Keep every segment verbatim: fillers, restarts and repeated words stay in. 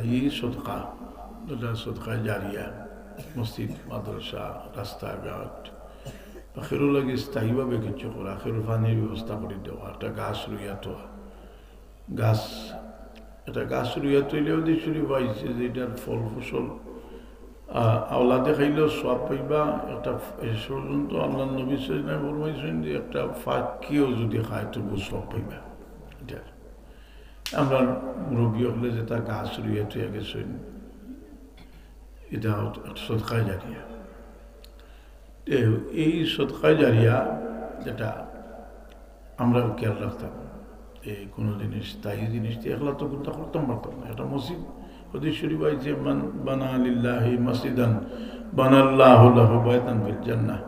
এই সদকা, যেটা সদকায়ে জারিয়া, মসজিদ, মাদ্রাসা, রাস্তাঘাট, বা কেউর লাগি স্থায়ীভাবে কিছু করা, কেউর পানির ব্যবস্থা করি দেওয়া, একটা গাছ রুইয়া থোয়া, গাছ, একটা গাছ রুইয়া থইলে ওদের শুরু পাইছে যে এটার ফল ফসল, আহ, আওলাদে খাইলেও সওয়াব পাইবা, একটা ফ-, এ পর্যন্ত আল্লাহর নবী সাল্লাল্লাহু আলাইহি ওয়াসাল্লাম ফরমাইছেন যে একটা পাখিও যদি খায় তবু সওয়াব পাইবা। এটা আমরা মুরব্বী হকলে যেটা গাছ রুইয়া থইয়া গেছেন, এটা হচ্ছে একটা সদকায়ে জারিয়া। তে এই সদকায়ে জারিয়া যেটা আমরাও খেয়াল রাখতাম, এই কোনো জিনিস, স্থায়ী জিনিস তো একলা তো কোনটা করতাম পারতাম না। একটা মসজিদ, হাদিস শরীফ আইছে, "মান বানা লিল্লাহি মসজিদান বানাল্লাহু লাহু বাইতান ফিল জান্নাহ",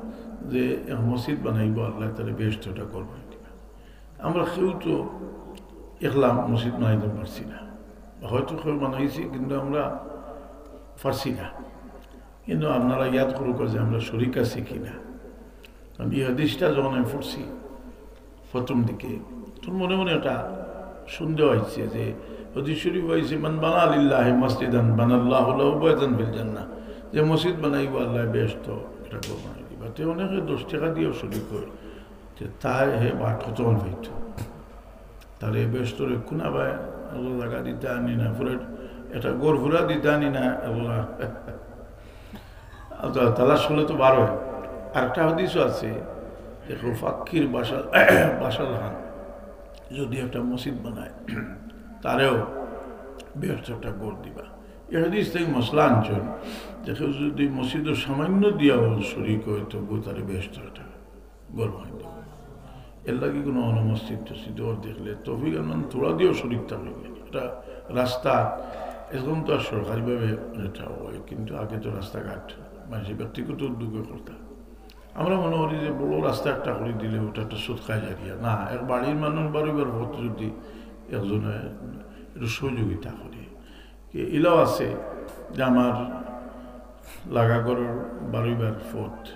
যে এক মসজিদ বানাইবো আল্লাহ তাআলা বেহেশত একটা ঘর বানাই দিবা। আমরা কেউ তো একলা মসজিদ বানাইতাম পারছি না, বা হয়তো কেউ বানাইছে কিন্তু আমরা পারছি না। কিন্তু আপনারা ইয়াদ করুক যে আমরা শরিক আছি কি না। আমি এই হাদিসটা যখন আমি পড়ছি প্রথম দিকে, তখন মনে মনে একটা সন্দেহ আইছে যে হাদিস শরীফ আইছে, "মান বানা লিল্লাহি মসজিদান বানাল্লাহু লাহু বাইতান ফিল জান্নাহ", যে মসজিদ বানাইবো আল্লাহ বেহেশত একটা ঘর বানাই দিবা। তে অনেকে দশ টাকা দিয়েও শরিক হয়, যে তাই হে বাট কত পাইতো। তারে বেহেশতর কোন আবার এত জাগা দিতা আনি না, পুরো এটা ঘর পুরা দিতা আনি না, এগুলা। আচ্ছা, তালাশ করলে তো বার হয়। আরেকটা হাদিসও আছে, দেখো, পাখির বাসা, বাসা লাখান যদি একটা মসজিদ বানায়, তারেও বেহেশত একটা ঘর দিবা। এই হাদিস থেকে মসলা আনছেন, যে কেউ যদি মসজিদর সামান্য দিয়াও শরিক হয়, তবু তারে বেহেশত একটা ঘর বানাই দেবো। এর লাগি কোনো অনমসজিদ টসজিদ ওর দেখলে তৌফিক আনন্দ থোড়া দিয়েও শরিক থাকবে। এটা রাস্তা, এখন তো আর সরকারিভাবে এটা হয়, কিন্তু আগে তো রাস্তাঘাট মানুষের ব্যক্তিগত উদ্যোগে করতাম। আমরা মনে করি যে বড় রাস্তা একটা করে দিলে ওটা একটা সদকায়ে জারিয়া। না, এক বাড়ির মানুষ বারইবার পথ যদি একজনে একটু সহযোগিতা করে, কি ইলাও আছে যে আমার লাগা ঘরর বারইবার পথ,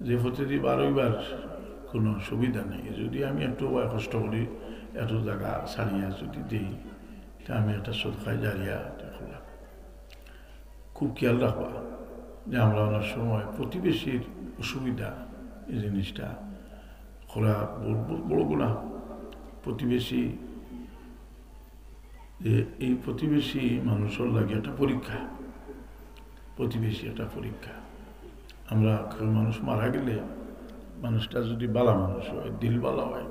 যে পথেদি বারইবার কোনো সুবিধা নেই, যদি আমি একটু কষ্ট করি, একটু জাগা ছাড়িয়া যদি দেই, তে আমি একটা সদকায়ে জারিয়া করলাম। খুব খেয়াল রাখবা যে আমরা অনেক সময় প্রতিবেশীর অসুবিধা, এই জিনিসটা করা বড়, বড়, বড় গুনাহ। প্রতিবেশী, যে এই প্রতিবেশী মানুষর লাগি একটা পরীক্ষা, প্রতিবেশী একটা পরীক্ষা। আমরা কেউ মানুষ মারা গেলে, মানুষটা যদি বালা মানুষ হয়, দিল বালা হয়,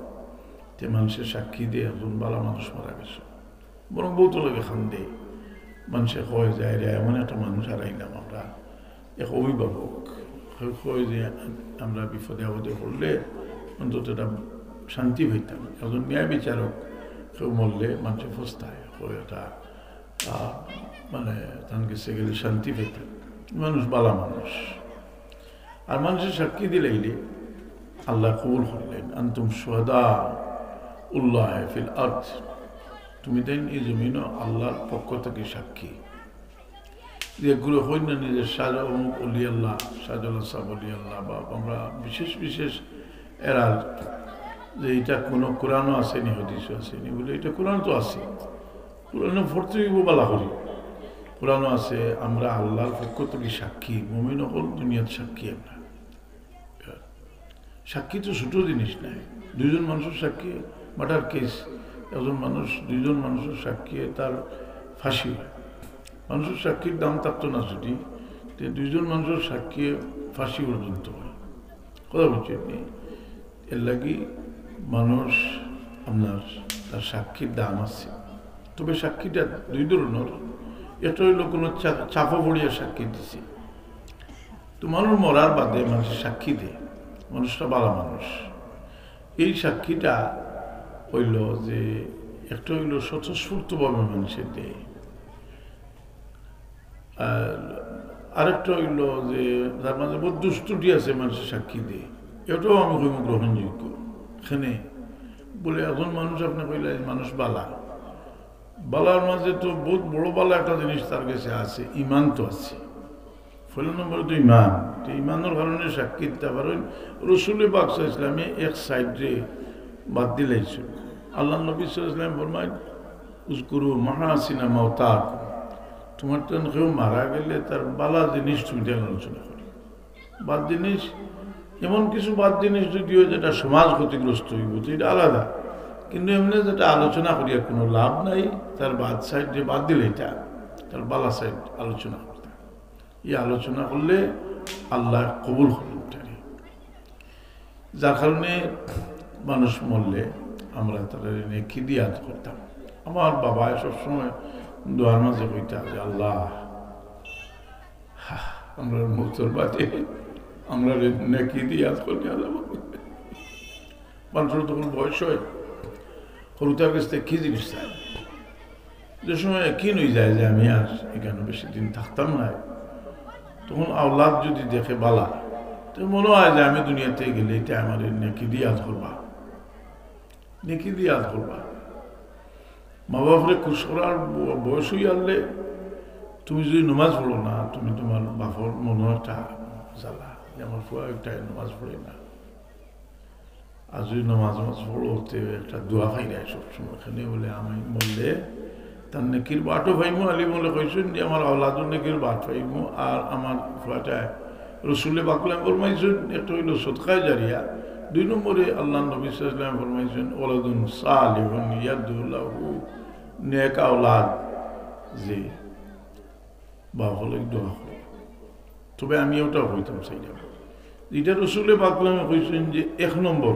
তে মানুষের সাক্ষী দিয়ে একজন বালা মানুষ মারা গেছে, বরং বহুত লাগে খান্দে। মানুষে কয় যে, "রে, এমন একটা মানুষ হারাইলাম আমরা।" এক অভিভাবক কেউ কয় যে, "আমরা বিপদে আপদে পড়লে অন্তত একটা শান্তি পাইতাম।" একজন ন্যায় বিচারক কেউ মরলে মানুষে পস্তায়, কয় এটা, আহ, মানে, তান গেছে গেলে শান্তি পাইতাম। মানুষ বালা মানুষ। আর মানুষে সাক্ষী দিলাইলে আল্লাহ কবুল করলেন, "আনতুম শুহাদা উল্লাহ ফিল আরদ", তুমি তাইন এই জমিনও আল্লাহর পক্ষ থেকে সাক্ষী। যে গুরু হইন না নিজের শাহ অমুক অলি আল্লাহ, শাহজালাল সাহেব অলি আল্লাহ, বা আমরা বিশেষ বিশেষ এরার যে এটা কোনো কোরআনও আসেনি, হাদিসও আসেনি, বলে এটা কোরআন তো আছে, কোরআনে পড়তে হইব বালা করি। কোরআনও আছে, আমরা আল্লাহর পক্ষ থেকে সাক্ষী, মুমিন হকল দুনিয়ার সাক্ষী আমরা। সাক্ষী তো ছোট জিনিস নাই, দুইজন মানুষের সাক্ষী মার্ডার কেস, একজন মানুষ, দুইজন মানুষের সাক্ষী তার ফাঁসি হয়। মানুষের সাক্ষীর দাম থাকতো না যদি, তে দুইজন মানুষের সাক্ষী ফাঁসি পর্যন্ত হয়। কথা বুঝছেন নি? এর লাগি মানুষ আপনার তার সাক্ষীর দাম আছে। তবে সাক্ষীটা দুই ধরনের। একটা হইল কোনো চা-, চাপা পড়িয়া সাক্ষী দিছে। তো মানুষ মরার বাদে মানুষে সাক্ষী দেয়, মানুষটা বালা মানুষ। এই সাক্ষীটা হইল যে একটা হইল স্বতঃস্ফূর্তভাবে মানুষে দেয়, আর আরেকটা হইল যে তার মাঝে বহুত দুষ ত্রুটি আছে, মানুষে সাক্ষী দেয়, এটাও আমি কইব গ্রহণযোগ্য। এখানে বলে একজন মানুষ আপনি কইলে মানুষ বালা, বালার মাঝে তো বহুত বড় বালা একটা জিনিস তার গেছে আছে, ইমান তো আছে। পয়লা নম্বরে তো ইমান, তো ইমানর কারণে সাক্ষী দিতে পারেন। রসুল পাক সাল্লাল্লাহু আলাইহি ওয়াসাল্লামে এক সাইডে বাদ দিলাইছে। আল্লাহ নবী সাল্লাল্লাহু আলাইহি ওয়াসাল্লাম ফরমায়, "উযকুরু মাহাসিনা মাওতাকুম", তোমার তো কেউ মারা গেলে তার বালা জিনিস তুমি তাইলে আলোচনা করি, বাদ জিনিস, এমন কিছু বাদ জিনিস যদি হয় যেটা সমাজ ক্ষতিগ্রস্ত হইব, তো এটা আলাদা। কিন্তু এমনি যেটা আলোচনা করিয়া কোনো লাভ নাই, তার বাদ সাইড যে বাদ দিলে এটা, তার বালা সাইড আলোচনা করতে, এই আলোচনা করলে আল্লাহ কবুল করেন। যার কারণে মানুষ মরলে আমরা তারা নেকি দিয়ে ইয়াদ করতাম। আমার বাবায় সবসময় দোয়ার মাঝে কইতা যে, "আল্লাহ, আমরা মৌতর বাদে আমরা নেকি দিয়ে ইয়াদ করি আল্লাহ।" মানুষের তখন বয়স হয়, হরুতার কাছ থেকে কি জিনিস চায়? যে সময় একই হয়ে যায় যে আমি আর এখানে বেশি দিন থাকতাম না, তখন আওলাদ যদি দেখে বালা, তো মনে হয় যে আমি দুনিয়াতে গেলে এটা আমার নেকি দিয়ে ইয়াদ করবা, নেকি দিয়ে ইয়াদ করবা। মা বাপরে খুশ করার ব-, বয়স হয়ে আনলে তুমি যদি নমাজ পড়ো না, তুমি তোমার বাপর মনে একটা জ্বালা যে আমার ফুয়া একটা নমাজ পড়ে না। আর যদি নমাজ মাজ পড়ো, তে একটা দোয়া পাই যায় সবসময়। এখানে বলে আমি মরলে তার নেকির বাটও পাইমু, আলী বলে কইছেন যে আমার আওলাদও নেকির বাট পাইমু, আর আমার ফুয়াটায় রসুলে পাকলাম ফরমাইছেন, একটা হইল সদকায় জারিয়া, দুই নম্বরে আল্লাহ নবী সাল্লাল্লাহু আলাইহি ওয়াসাল্লাম ফরমাইছেন, "ওয়ালাদুন সালিহুন ইয়াদউ লাহু", নেক আওলাদ যে বাফলক দোয়া করে। তবে আমি ওটা কইতাম চাইলাম, যেটা রসুলে পাকলামে কইছেন যে এক নম্বর,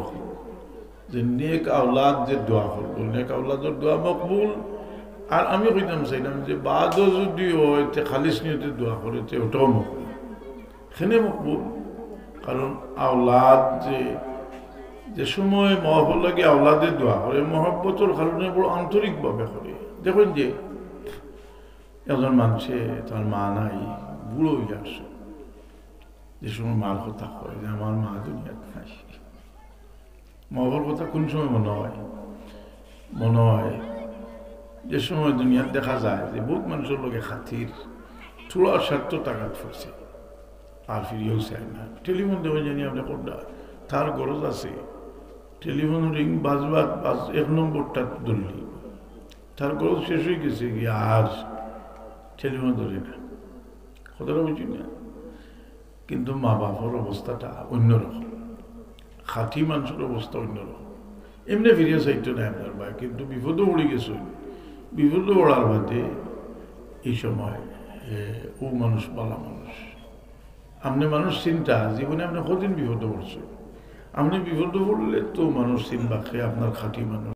যে নেক আওলাদ যে দোয়া করবো, নেক আওলাদর দোয়া মকবুল। আর আমি কইতাম চাইলাম যে বাদও যদি হয়, তে খালিস নিয়তে দোয়া করে, তে ওটাও মকবুল। এখানে মকবুল, কারণ আওলাদ যে, যে সময় মহব্বত লাগে আওলাদে দোয়া করে, মহব্বতর কারণে বড় আন্তরিকভাবে করে। দেখুন যে একজন মানুষে তার মা নাই, বুড়ো হয়ে আসে, যে সময় মার কথা কয় যে আমার মা দুনিয়াত নাই, মা বাবার কথা কোন সময় মনে হয়? মনে হয় যে সময় দুনিয়াত দেখা যায় যে বহুত মানুষের লগে খাতির, থোড়া স্বার্থ তাগাদ পড়ছে, আর ফিরিয়েও চায় না। টেলিফোন দেওয়া জানি আপনি কোনটা, তার গরজ আছে, টেলিফোন রিং বাজবাত বাজ এক নম্বরটা ধরলি, তার গরজ শেষ হয়ে গেছে কি আর টেলিফোন ধরে না, কথাটা বুঝি না। কিন্তু মা বাপর অবস্থাটা অন্যরকম, খাঁটি মানুষের অবস্থা অন্যরকম। এমনি ফিরিয়ে চাইতো না আপনার ভাই, কিন্তু বিপদও পড়ে গেছে। বিপদও পড়ার বাদে এই সময়, এ, ও মানুষ বালা মানুষ। আপনি মানুষ চিন্তা, জীবনে আপনি কদিন বিপদে পড়ছে? আপনি বিপদে পড়লে তো মানুষ চিনবা, কে আপনার খাঁটি মানুষ।